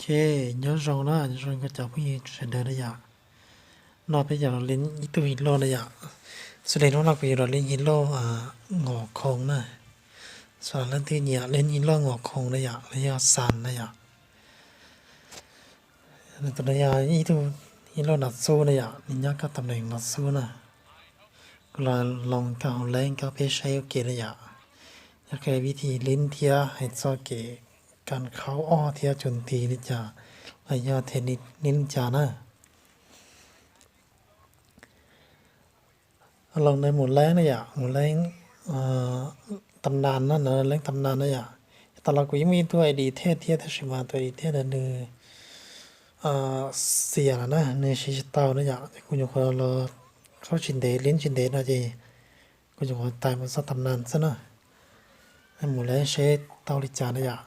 Ok, nyob zoo na, nyob zoo koj cov phooj ywg sawv daws na yom. No peb yog los leej ib tug hero na yom. Xws li hnub no kuv yuav los leej hero Ngos Khoos na. Xyov leej twg nyiam leej hero Ngos Khoos na yom, los yog Xas na yom. Tus no yog ib tug hero Nas Xub na yom, nws nyob koj tam neem Nas Xub na. Kuv los loos koj hauv leeb koj peb saib ua ke na yom. Yog qhia vib thi leeb thiab hais txog kev kas khaub ob thiab tsuas nti li cas, los yog them leeb li cas na. Loos ntawd mus leeb na yom, mus leeb tam nas na, leeb tam nas na yom. Yav tas los kuv yeej muaj ib tug ID thiab thiab, tab sis mas tus ID thiab ntawd nws xiam lawm na, nws siv tsis tau na yom, ces kuv nyuam qhuav los qhaub tsis ntev, leeb tsis ntev no ces kuv nyuam qhuav tais mus txog tam nas xwb na. Mus leeb seb tau li cas na yom.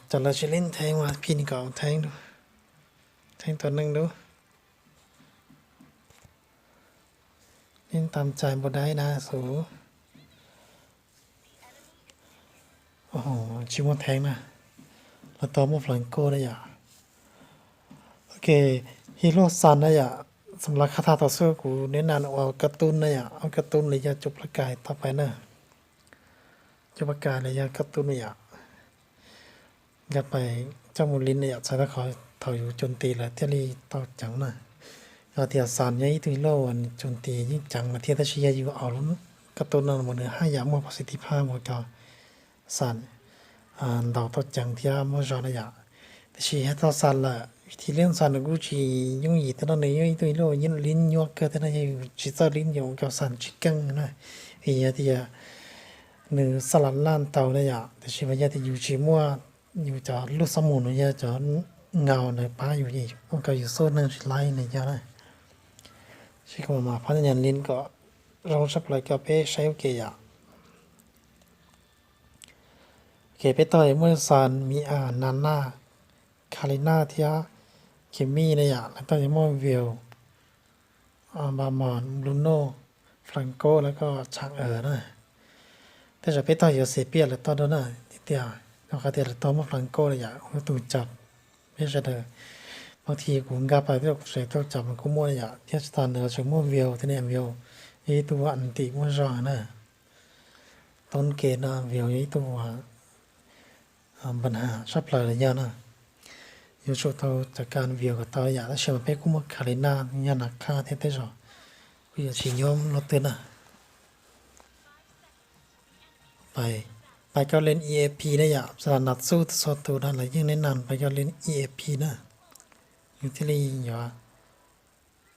Cov lawv tsis leeb theeb mas phi kom theeb, theeb tus neeg dub. Leeb tam cais npua daib na xub. Tsis muaj theeb na, los tau muaj flanco na yom. Ok, hero Xas na yom, xam lav kha thaj tau xwb kuv neb nas ua kab tub na yom, ua kab tub li yog cov plab kais tau pais na. Cov plab kais li yog kab tub na yom. Nkag pais coj mus leeb na yom, txhais tau qhov thaum yus cua nti lawm thiaj li tau ceev na. Yog tias Xas yog ib tug hero uas cua nti yeej ceev lawm thiab, tab sis yog yus aus kab tub no mus nws haj yam muaj positive phaj mus cov Xas ntaus tau ceev thiab muaj zog na yom. Tab sis hais txog Xas lawm, vib thi leeb Xas nws kuj tsis yooj yim thiab no, nws yog ib tug hero leeb nyuaj kawg thiab no, yog yus tsis txawj leeb yus ua cov Xas tsis keej na. Vim yog tias nws xab las laj ntau na yom, tab sis mas yog tias yus tsis muaj yus cov lub xob mus no yog cov ngaus ntawd pab yus, ua kom yus xub neeg tsis laib nws yog na. Seb kuv mam phab nyas leeb kom zoo tshaj plaws rau peb saib ua ke yom. Ok, peb tog yuav muaj Xas, Mi As, Nas Nas, Khas Lis Nas thiab Khis Mij na yom, lawv tog yuav muaj Veus, Npas Mos, Nplus Noj, Flav Kob los yog Tshav Awv na. Tej zaum peb tog yuav xis piaj lawv tog dua na, tiag tiag, rau qhov tias lawv tog muaj Flav Kob na yom, ua tus cov peb sawv daws. Bas thi kuv nkag pais tej zaum kuv tseem tau cov mas kuj muaj na yom, thiab tsis tas ntawd tseem muaj Veus thiab ne, Veus yog ib tug anti muaj zog na. Toob kev no Veus yog ib tug npa has tshaj plaws li yog na. Yuav tsum tau cov kas Veus kom tau yam, tab sis mas peb kuj muaj Khas Lis Nas yog nas khaj thiab tej zaum kuj yuav tsis nyob luaj twg na. Pais, pais koj leej E A P na yom, xws li Nas Xub txhua tus no lawv yeej neb nas pais koj leej E A P na. Yus thiaj li yuav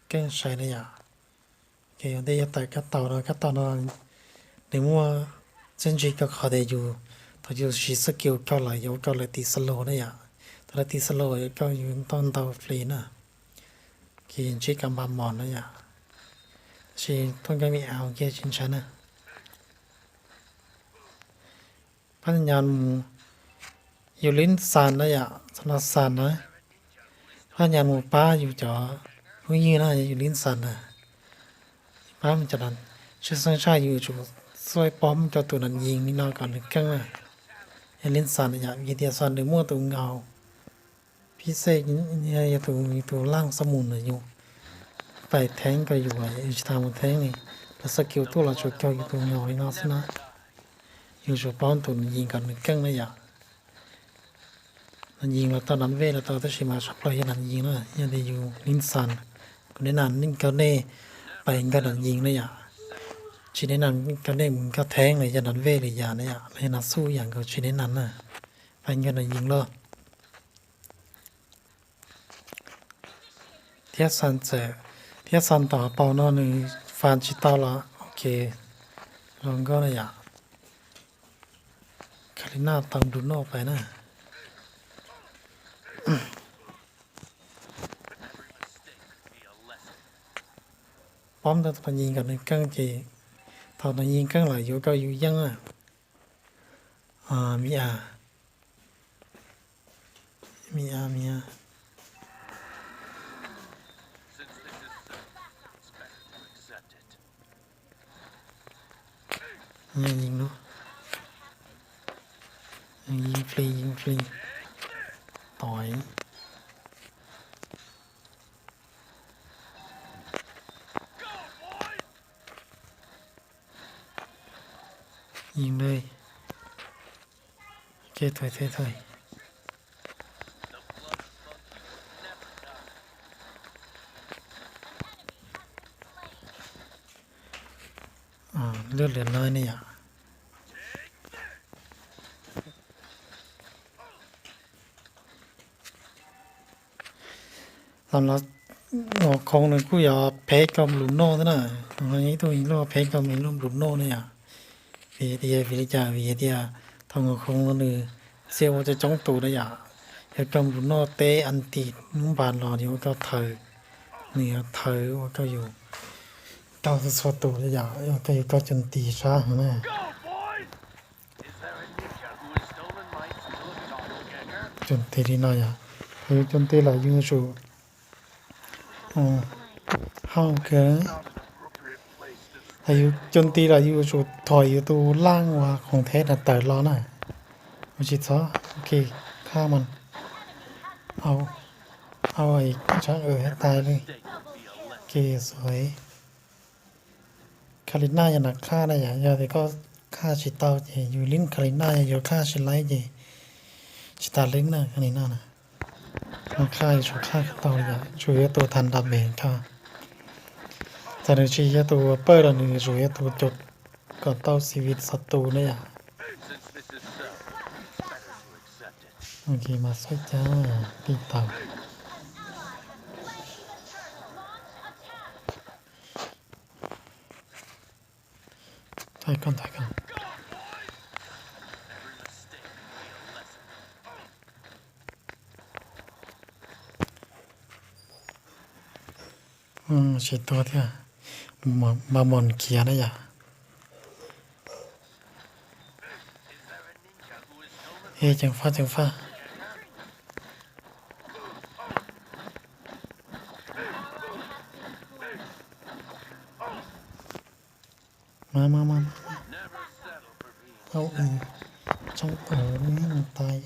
keej sai na yom. Ces ua ntej yog tawm kab tau no, kab tau no nws muaj txiaj ntsig rau qhov tias yus, thaum yus siv skill koj lawm yuav ua koj lawv tiv slow na yom. Thaum lawv tiv slow yuav koj yus tau ntau fli na. Ces ntsib kas npas mos na yom. Tab sis tuaj nkag Mi As kiag tsis ntshai na. Phab nyas mus, yus leej Xas na yom, txog no Xas na. Phab nyas mus pab yus cov phooj ywg na, yus leej Xas na. Pab cov, tshwj xeeb tshaj yus tsum xuaib pob muab cov tus nas yees li no kom nws keej na. Yog leej Xas na yom, vim tias Xas nws muaj tus ngaus phib xej, yog tus, tus laj xob mus na yus pais theeb kom yus, yus tsis tas mus theeb li. Lawv skill tuaj los tsuas cog yus tus ngaus li no xwb na. Yus tsum paub tus nas yees kom nws keej na yom. Nas yees los tau, nas vej los tau, tab sis mas tshaj plaws yog nas yees na. Yog tias yus leej Xas, kuv neb nas nkag nej pais nkag nas yees na yom. Tsis neb nas nkag nej mus nkag theeb los yog nas vej li yam na yom, los yog nas xub yam nkaus tsis neb nas na. Pais nkag nas yees los. Thiab Xas txawm, thiab Xas tom paus no nws fas tsis tau los ok, zoo nkauj na yom. Khas Lis Nas tau Nplus Noj pais na. Paub ntawd thaum yees kom nws keej ces, thaum nws yees keej lawm yuav kom yus yeej na. Mi a, mi a, mi a. Yeej no, yeej fli, yeej fli. Tod. Yeej li. Ces thaij thaij thaij. Lwj liam no ne yom. Thaum no Ngom Khoo nws kuj yuav phev koj nplum noj thiab na. Ib tug loj phev koj lub nplum noj ne yom. Vim tias vim li cas? Vim tias thaum Ngom Khoo no nws txia ua coob coob tus na yom, yog koj nplum noj teb anti nub npas los nws ua koj thaws, nws yuav thaws ua koj yus tau txhua tus na yom, ua koj yus koj cov nti sab heev na. Cov nti li no yom, yus cov nti los yus tsum hauj kawg. Yus cov nti los yus tsum thuam yus tus laj uas khoom theb no tawm los na. Ua tsis txhob, ok, khaj mas, au, au, tsab ua thiab tas li. Ok, xuav Kalina yog nas khaj na yom, yog tias koj khaj tsis tau ces yus lib Kalina, yog yus khaj tsis laib ces tsis tas lib na Kalina na. Nas khaj yus tsum khaj kom tau li yom, tsum yog tus thav dam mem koj. Txawm nws tsis yog tus pawj los nws tsum yog tus cov kom tau xi vis xov tus na yom. Ok, mas xav cas tij taug. Thaiv koj, thaiv koj. Tsis tuag thiab. Npaj mos khiav na yom. Ej, ceev faj, ceev faj. Mas, mas, mas, mas. Au, tsob, au, tais.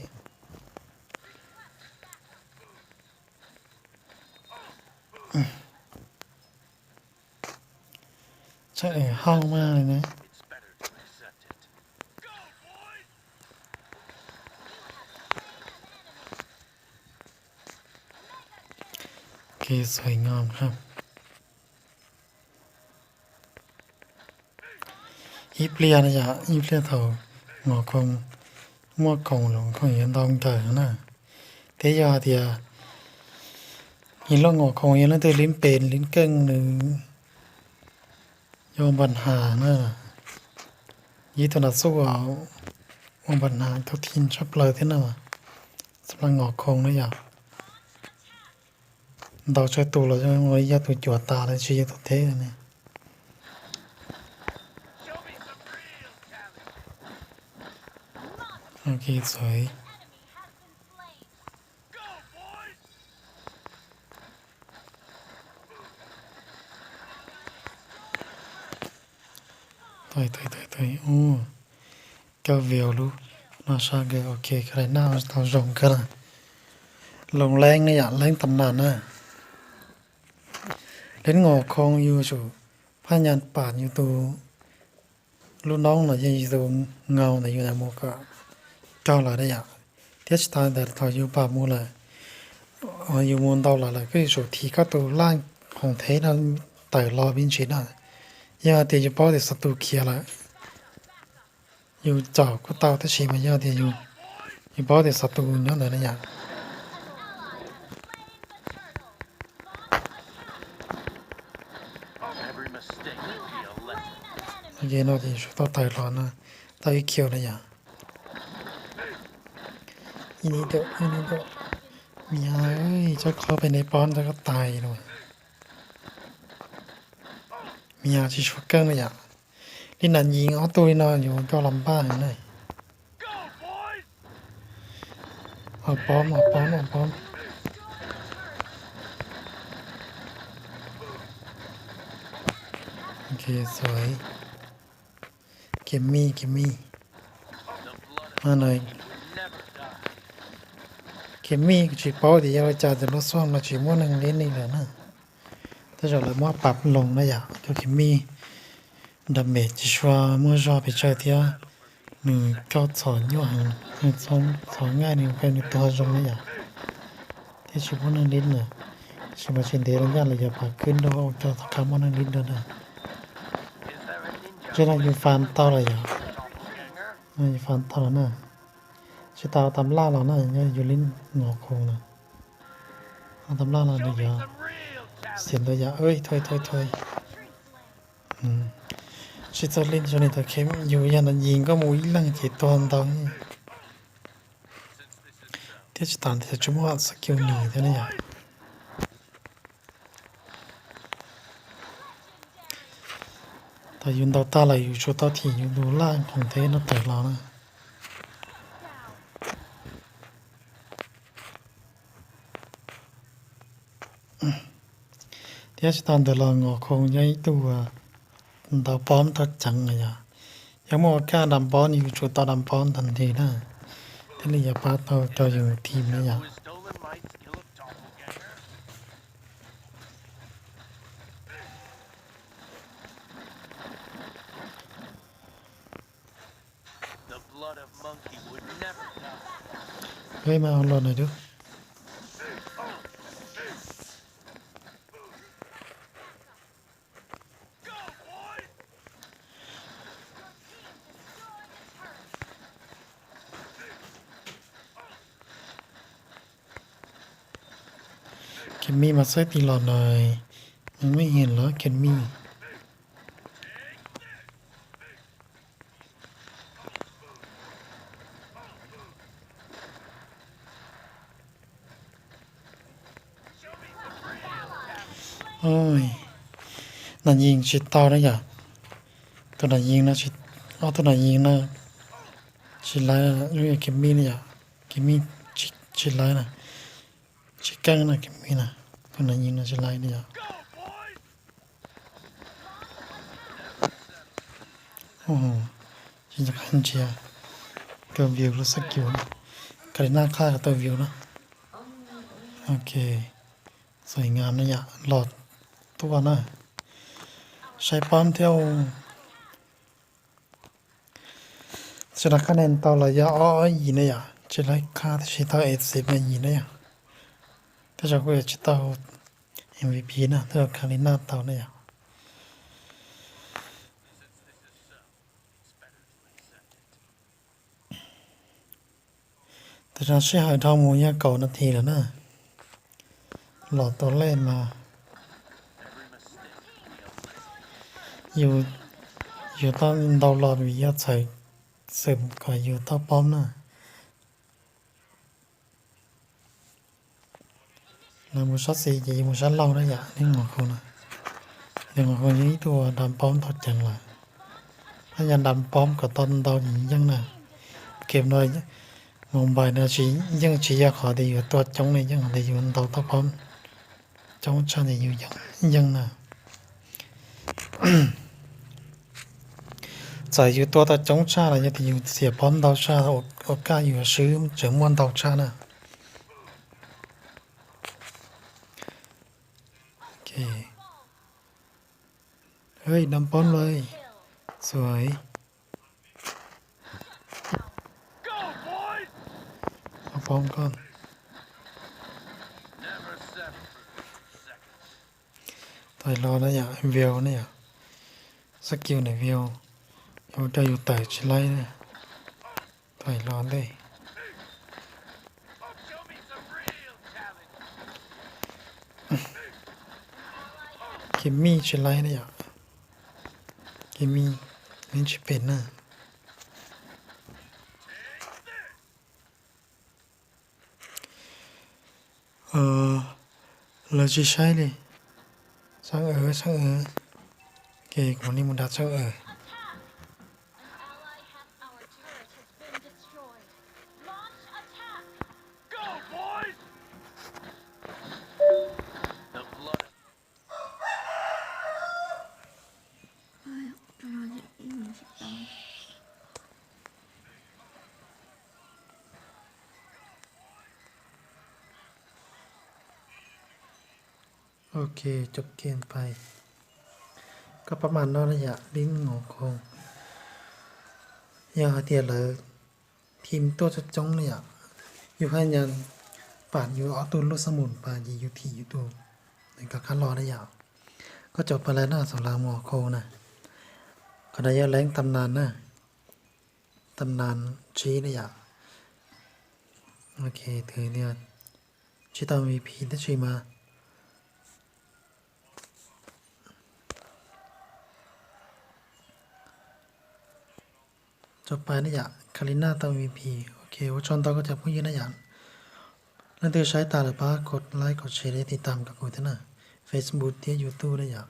Tseem hauj mas li na. Kev xuav ngom hab. Ib pliag na yom, ib pliag thaum Ngom Khoo muaj khoom los khoom yuav ntau nkawg na. Thiab yog hais tias yog loj Ngom Khoo yog leej twg lib pem lib keej nws yog npam has na. Ib tug nas xuj ua npam has tau thim tshaj plaws thiab na. Xam laj Ngom Khoo na yom. Ntaus tsawg tus los yog tus cuam tas lawm tsis yog tus theb ne. Koj view lub no sab kawg, ok, Kalina tau zoo kawg na. Loos leeb na yom, leeb tam nas na. Leeb Ngom Khoo yus tsum phaj nyas pam yus tus lub noob los yog yus tus moo ntawm yus ntawd mus kom raug lawm na yom. Thiab tsis tas ntawd thaum yus pam mus lawm, yus mus ntaus lawm lawm koj yuav tsum thim koj tus laj khoom theb no tawm los me ntsis na. Yog tias yus paub tias xov tus khiav lawm, yus caum kuj tau tab sis mas yog tias yus paub tias xov tus nyob ntawd na yom. Ok, no ces yus tau tawm los no, tau ib kiv na yom. Mias, tsob qhov pem ne pob ntawd koj tais los. Mias tsis tshua keej na yom. Li nas yim ob tug li no yus coj los npaj heev na. Au pob, au pob, au pob. Ok, xuav. Give me, give me. Mano. Ok, Khib mij kuv tsis paub tias yog ua cas cov lub xub no tsis muaj neeg li ni lawm na. Tej zaum lawv muab pab loos na yom, rau khib mij damage tsis tshua muaj zog pes tsawg thiab. Nws kauj txhom nyuaj heev, nws txhom nqaij nws ua rau nws tuag zoo na yom. Thiab tsis muaj neeg li na, tab sis mas tsis ntev los ncaj lawv yuav pab khwb nrog ua rau tom qab muaj neeg li na. Tsis no yus fas tau lawm yom, yus fas tau lawm na. Tsis tas tas laj los na, yog yus li ngos khoos na, tas laj los nws yuav xiam ntau yam. Tsis txawj li zoo li tau khe, yus yog nas yis koj mus ib leeg ces tuag ntau. Thiab tsis tas li tsis muaj xiv kiu nis thiab na yom. Thaum yus ntaus tag lawm yus tsum tau thim yus tus laj khoom teb no tawm los na. Thiab tsis tas ntawd los ngos khoos yog ib tug ntaus pob tau ceev na yom. Yog muaj ua kaj dam pob yus tsum tau dam pob ntag nti na, thiaj li yuav pab tau rau yus thim na yom. Ej, mas los na dub. Khib mij mas xaib tis los na, nws muaj ib yam los khib mij. Nas yis tsis tau na yom. Tus nas yis no, ob tug nas yis no tsis laib, khib mij na yom. Khib mij tsis laib na, tsis keej na khib mij na. Tus nas yis no tsis laib na yom. Tsis nco qab ntsia tus view lub xab kiu, Kalina qhaj tus view na. Ok, soj ngam na yom, los tuaj na. Saib pob thiab. Tsis tas qhab nees tau los yog ob ob yim na yom, tsis laib qhab tab sis tau F C ma yim na yom. Tej zaum kuj yuav tsis tau M V P na, tej zaum Kalina tau na yom. Tam sim no sij hawm dhau mus yog kaum nas this lawm na. Los tus lej mas yus tau ntaus los vim yog txhawm xwm kom yus tau pob na. Lawv mus sab xis ces yus mus sab laug na yom, li ngos khoos na. Li ngos khoos yog ib tug dam pob ntau ceev lawm. Nab yog dam pob kom tau ntau ces yeej na. Game no, mobile no yeej tsis yog qhov tias yus tua coob li, yeej qhov tias yus ntaus tau pob coob tshaj ces yus yeej na. Txawm yus tua tau coob tshaj los yog tias yus xiam pob ntau tshaj, ua kaj yus swb tseem muaj ntau tshaj na. Ej, dam pob lawm. Xuav. Dam pob koj. Thaij los na yom, view na yom. Xab kiu ntawm view, ua rau yus tawm tsis laib na. Thaij los ntej. Khib mij tsis laib na yom. Khib mij, mij tsis pem na. Lawv tsis saib li. Txheeb aws, txheeb aws. Ok, kuv mam li mus dag txheeb aws. Ok, cov game pais. Koj pab mas no na yom, lib ngos khoo. Yog hais tias lawv thim tuaj coob coob na yom, yus haj nyas pam yus ob tug lub xab mus pas ces yus thim yus tus, nws kov kab los na yom. Koj cov pais lawm na, xav lawv mus khoo na. Qhov no yog leeb tam nas na, tam nas tsib na yom. Ok, thwv tias tsis tau M V P tab sis mas cov pais na yom, Kalina tau M V P. Ok, ua tsaug ntau koj cov phooj ywg na yom. Leej twg saib tas lawm pab kos like kos share thiab tiv tam rau kuv thiab na, Facebook thiab YouTube na yom.